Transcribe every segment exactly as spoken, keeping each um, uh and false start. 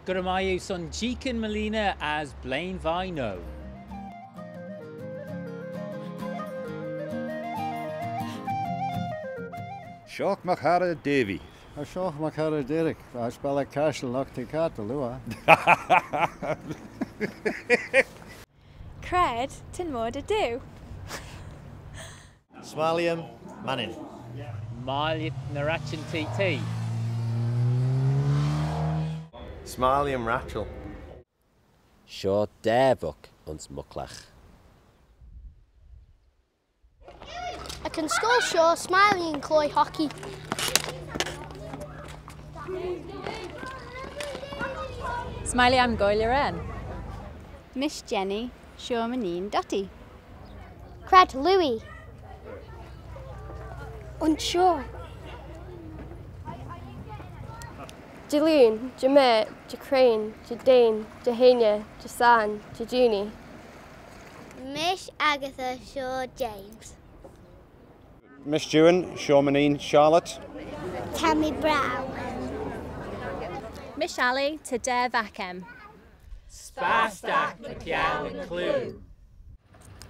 Gura mie eu son jeeaghyn moleeney as blein vie noa. Shoh my charrey Davy. As shoh my charrey Derek, as b'el eh cashtal nagh t'eh caghlaa. C'raad ta'n moddey diu? Smiley, Mannin. Smiley, ny ratçhyn T T. Smiley, Rachel. Shoh daa vuck ayns mucklagh. Ec yn scoill shoh, Smiley yn chloie hockey. Smiley, I'm goaill arrane. Mish Jenny, shoh my inneen Dottie. C'raad Louie? Ayns shoh. Jalloo, Jameer, Jacrain, Jadane, Jahenia, Jasan, Jajunie. Mish Agatha, shoh James. Mish Juan, shoh my inneen Charlotte. Tammy Brown. Mish Ali, ta daa vac aym. Spastagh mychione yn clieau.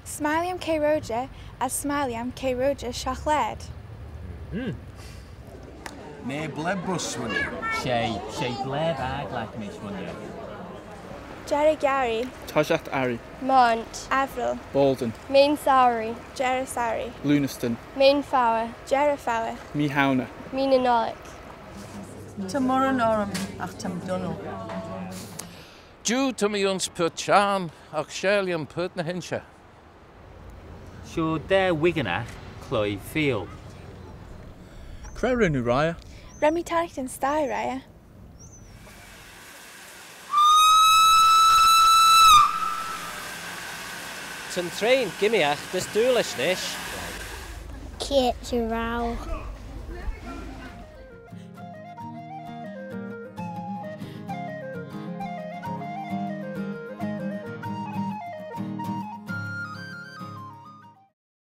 Smiley, I'm Kay Roger, as Smiley, I'm Kay Roger shoh laa. Hmm. Ny bleb bus, Swinny. She, she bleb agglagh mish, Swinny. Jerry Gary. Toshiaght Arry. Mount. Avril. Baldwin. Main Sowry. Jerry Sowry. Lunarston. Main Fower. Jerry Fower. Mee Howner. Mee Nanolik. Ta murrin orrym, agh ta mee dunnal. Jiu ta mee ayns purt çhiarn, agh share lhiam purt ny h-inshey. Shoh daa Wiganagh cloie feeal. Cre ren oo, Ryan? Ren mee taghyrt yn sthie, Ryan. Ta'n train gimmeeaght dys Doolish nish. Keayrt dy row.